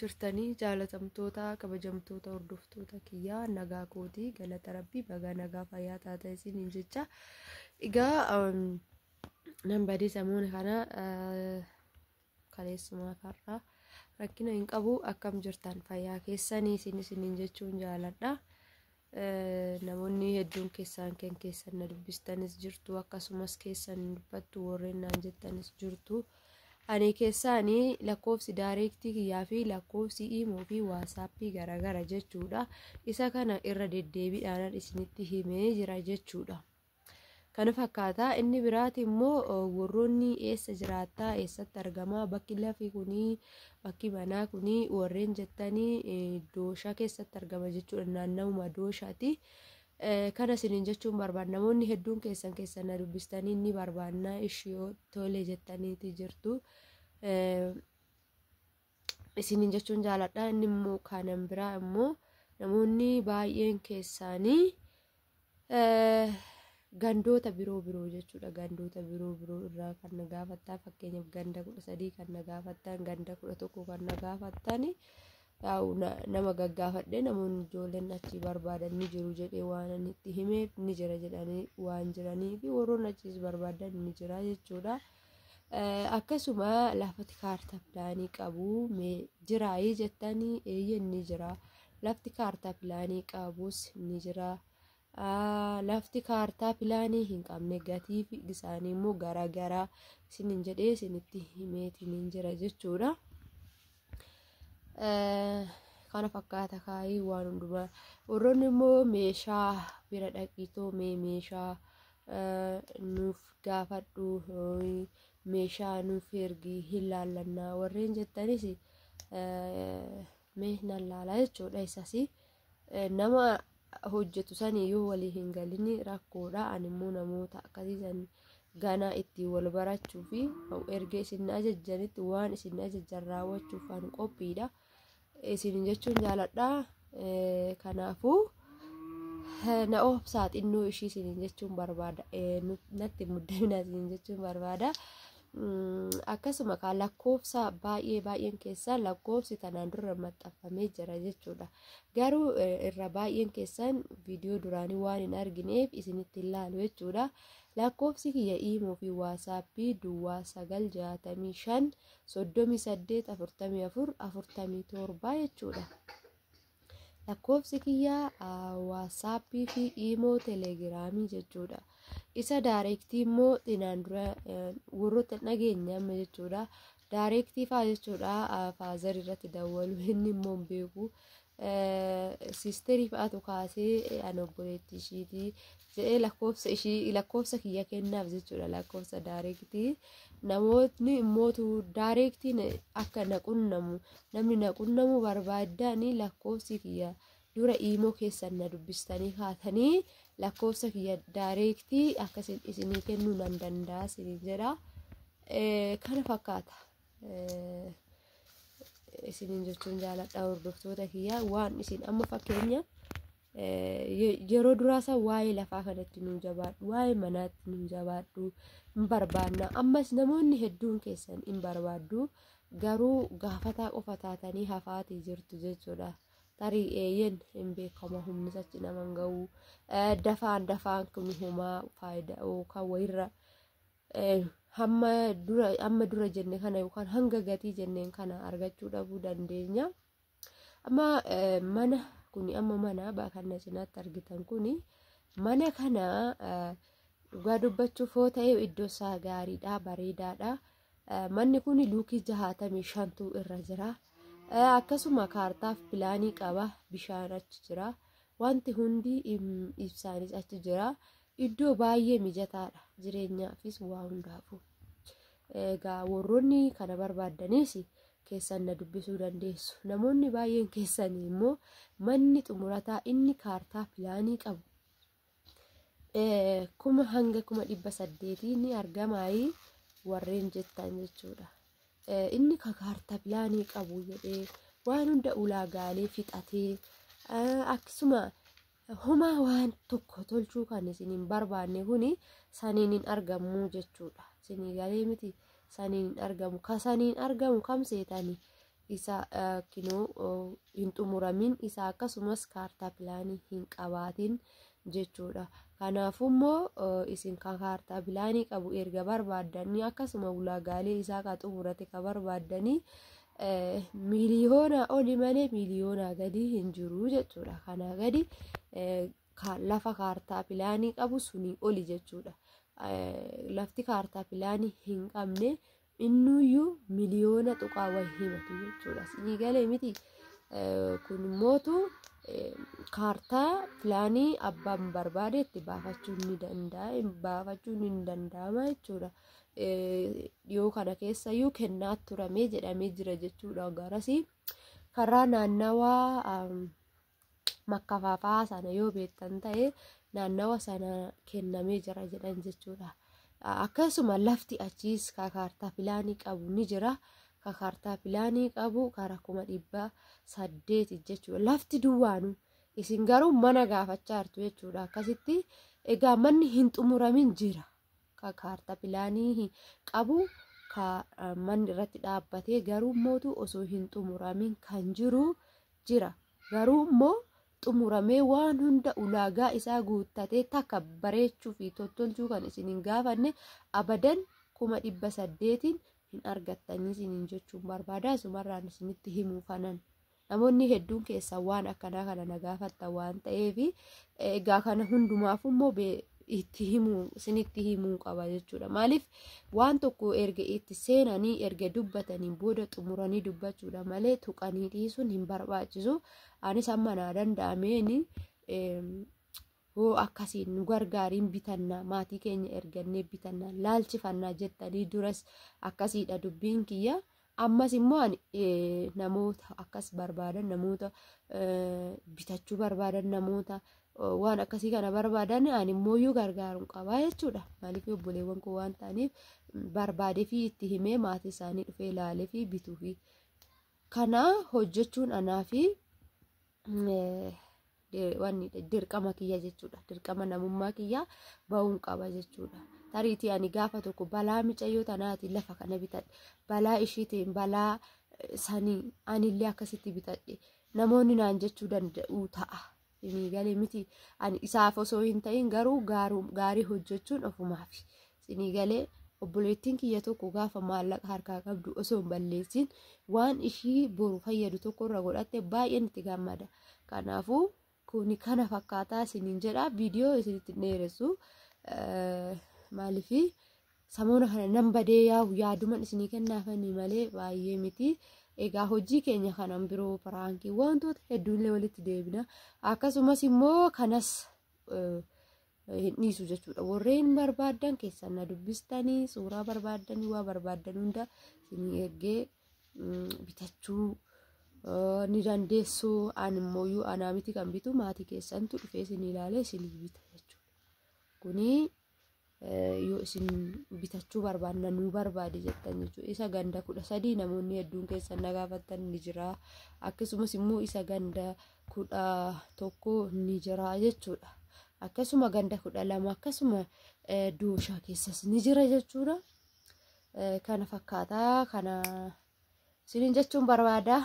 Jirtanii jaalatamtoota, kabajamtoota, hordoftoota kiyyaa, nagaa kootii, galata rabbii, bagaa nagaa fayyaa taata isiniin jecha. Egaa nan badee samuun kana kaleessumaa farraa rakkina hin qabu. Akkam jirtan, fayyaa keessanii isiniin jechuun jaaladha. Namoonni hedduun keessaan kan keessan na dubbistanis jirtu, akkasumas keessan dubbattu warreen naan jettanis jirtu. Ani keessaanii lakkoofsi direct kiyyaa fi lakkoofsi imo fi WhatsApp garaagara jechuudha. Isa kana irra deddeebiidhaan isinitti himee jira jechuudha. Kana fakkaata. Inni biraati immoo, warroonni eessa jiraattaa, eessatti argamaa bakki lafi kunii, bakki manaa kunii warreen jettanii, Dooshaa keessatti argama jechuudha. Naannawuma Dooshaati. Kana isiniin jechuun barbaada. Namoonni hedduun keessan keessan na dubbistanii ni barbaannaa, ishii tole jettaniiti jirtu. Isiniin jechuun jaaladha. Inni immoo kanan biraa immoo, namoonni baay'een keessaanii gandoota biroo biroo jechuudha. Gandoota biroo biroo irraa kan na gaafattan, fakkeenyaaf ganda 13 kan na gaafattan, ganda 11 kan na gaafattan, nama gaggaafadhe namoonni ijoolleen achii barbaadan ni jiru jedhee waan ani itti himeef, ni jira jedhanii waan jiranii fi warroonni achiis barbaadan ni jira jechuudha. Akkasuma lafti kaartaa pilaanii qabu jiraayii jettanii, eeyyeen ni jira. Lafti kaartaa pilaanii qabus ni jira. Lafti kaartaa pilaanii hin qabne gatii isaanii immoo garaagaraa isiniin jedhee isinitti himeetiin jira jechuudha. Kana fakkaata kaayii waan hundumaa. Warroonni immoo meeshaa bira dhaqitoo mee meeshaa nuuf gaafadhu, meeshaa nuuf ergi, hin laallannaa warreen jettanis, mee nan laalaa jechuudha. Isas nama hojjetu sanii yoo walii hin galin rakkoodha. Ani immoo namoota akkasii san ganaa ittiin wal barachuu fi erga isin ajajjanitti waan isin ajajjan raawwachuuf an qophiidha. Isin jechuun jaaladha. Kanaafuu na obsaa xinnoo ishii isiniin jechuun barbaada. Natti muddamina isiniin jechuun barbaada. Akkasuma kan lakkoofsa baay'ee baay'een keessaa lakkoofsi tanaan dura maxxanfamee jira jechuudha. Garuu irra baay'een keessan viidiyoo duraanii waan hin argineef isinitti hin laalu jechuudha. Lakkoofsi kiyya imo fi WhatsApp 0965 38 44 47 jechuudha. Lakkoofsi kiyya WhatsApp fi imo, Telegram jechuudha. Isa direct immoo xinaan dura warroota dhageenya amma jechuudha. Direct faa jechuudha, father irratti dawwalu, inni immoo hin beeku. Sister fa'aatu kaasee ani obboleettii ishiitii jedhee lakkoofsa ishii, lakkoofsa kiyya kennaaf jechuudha, lakkoofsa direct. Namootni immootu directiin akka na qunnamu, namni na qunnamu barbaaddan, lakkoofsi kiyya dura imo keessan na dubbistanii kaatanii lakkoofsa kiyya direct akka isinii kennuu nan danda'a isiniin jedha. Kana fakkaata. Isiniin jechuun jaaladha, hordoftoota kiyya. Waan isin amma fakkeenya yeroo duraasa waa'ee lafaa kanatti nu jabaadhu, waa'ee manaatti nu jabaadhu, hin barbaanna. Ammas namoonni hedduun keessan hin barbaaddu, garuu gaafataa qofa taatanii hafaatii jirtu jechuudha. Tarii eeyyen hin beekama, humni achi naman ga'u, dafaan dafaan kun homaa faayidaa yookaan wayirra hamma dura amma dura jenne kana yookaan hanga gatii jenneen kana argachuu dhabuu dandeenya. Amma mana kuni, amma mana kan na cinaatti argitan kuni, mana kana dhugaa dubbachuuf yoo ta'e iddoo isaa gaariidha, bareedaadha. Manni kun luukii 65tu irra jira. Akkasuma kaartaaf pilaanii qaba, bishaan achi jira. Wanti hundi, ibsaanis achi jira. Iddoo baay'ee mijataadha jireenyaafis waa hundaafuu. Egaa warroonni kana barbaaddanis keessan na dubbisuu dandeessu. Namoonni baay'een keessanii immoo manni xumurataa inni kaartaa pilaanii qabu kuma hanga 800,000 ni argamaayii warreen jettan jechuudha. Inni kaartaa pilaanii qabu jedhee waan hunda ulaagaalee fixatee, akkasuma homaa waan tokko tolchuu kan isin hin barbaanne kuni saniin hin argamu jechuudha. Isinii galee miti? Saniin hin argamu. Ka saniin argamu kam seetanii? Isa kinoo hin xumuramin isa akkasumas kaartaa pilaanii hin qabaatin jechuudha. Kanaafuu immoo isin kan kaartaa pilaanii qabu erga barbaaddanii akkasuma ulaagaalee isaa kan xumurate kan barbaaddanii miliyoona oli malee miliyoona gadi hin jiru jechuudha. Kanaa gadi lafa kaartaa pilaanii qabu sunii oli jechuudha. Lafti kaartaa pilaanii hin qabne innuyyuu miliyoona tuqaa wayii himatu jechuudha. Sinii galee miti kun immootu kaartaa pilaanii abbaan barbaade itti baafachuun ni danda'a baafachuun hin danda'ama jechuudha. Dhiyoo kana keessayyuu kennaa turamee jedhamee jira jechuudha. Garasii karaa naannawaa makkafaafaa sana yoo beektan ta'e naannawa sana kennamee jira jedhan jechuudha. Akkasuma lafti achiis kaartaa pilaanii qabu ni jira. Kaartaa pilaanii qabu karaa 800,000 jechuudha. Lafti duwwaanu isin garuu mana gaafachaa jirtu jechuudha. Akkasitti egaa manni hin xumuramin jira. Kaartaa pilaanii qabu manni irratti dhaabbatee garuu mootu osoo hin xumuramin kan jiru jira. Garuu immoo xumuramee waan hunda ulaagaa isaa guuttatee takka bareechuu fi tottolchuu kan isin hin gaafanne abadan 800,000 hin argattanii isiniin jechuun barbaada. Asumarraan isinitti himuu kanan namoonni hedduun keessaa waan akkanaa kana na gaafattan waan ta'eef egaa kana hundumaaf immoo itti himuu isinitti himuu qaba jechuudha. Maaliif waan tokko erga itti seenanii erga dubbatanii booda xumuranii dubbachuudha malee tuqanii dhiisuun hin barbaachisu. Anis amma naa danda'ameen hoo akkasiin nu gargaariin bitannaa maatii keenya ergannee bitannaa laalchifannaa jettanii duras akkasiidha dubbiin kiyya. Ammas immoo ani namoota akkas barbaadan namoota bitachuu barbaadan namoota waan akkasii kana barbaadan ani immoo gargaaruun qabaa jechuudha. Maaliif obboleewwan koo waan ta'aniif barbaadee fi itti himee maatii isaanii dhufee ilaalee fi bituu fi kana hojjechuun anaa fi dirqama kiyya jechuudha. Dirqama namummaa kiyya bahuun qaba jechuudha. Tariitii ani gaafa tokko balaa micayyoo tanaatiin lafa kana bitadhe balaa ishiitiin balaa sanii anillee akkasitti bitadhe namoonni naan jechuu danda'u ta'a. Sinii galee miti ani isaaf osoo hin ta'in garuu gaarii hojjechuun ofumaafi. Sinii galee obboleettiin kiyya tokko gaafa maallaqa harkaa qabdu osoo hin balleessin waan ishii boru fayyadu tokko irra godhatte baay'een itti gammada. Kanaafuu kuni kana fakkaataa isiniin jedha. Viidiyoo isinitti dheeressu maaliif samoona kana nan badee yaa'u yaaduman isinii kennaafanii malee baay'ee miti. Egaa hojii keenya kanan biroo piraankii wantoota hedduullee walitti deebina. Akkasumas immoo kanas hin dhiisu jechuudha. Warreen barbaaddan keessan na dubbistanii suuraa barbaaddanii waa barbaaddan hunda isinii ergee bitachuu ni dandeessu. Ani immoo anaa miti kan bitu maatii keessantu dhufee isinii ilaalee isinii bita jechuudha. Kuni yoo isin bitachuu barbaanna nuu barbaade jettan jechuudha. Isa ganda 13 namoonni hedduun keessan na gaafattan ni jira. Akkasumas immoo isa ganda 11 ni jira jechuudha. Akkasuma ganda 12 akkasuma dooshaa keessas ni jira jechuudha. Kana fakkaataa kana isiniin jechuun barbaada.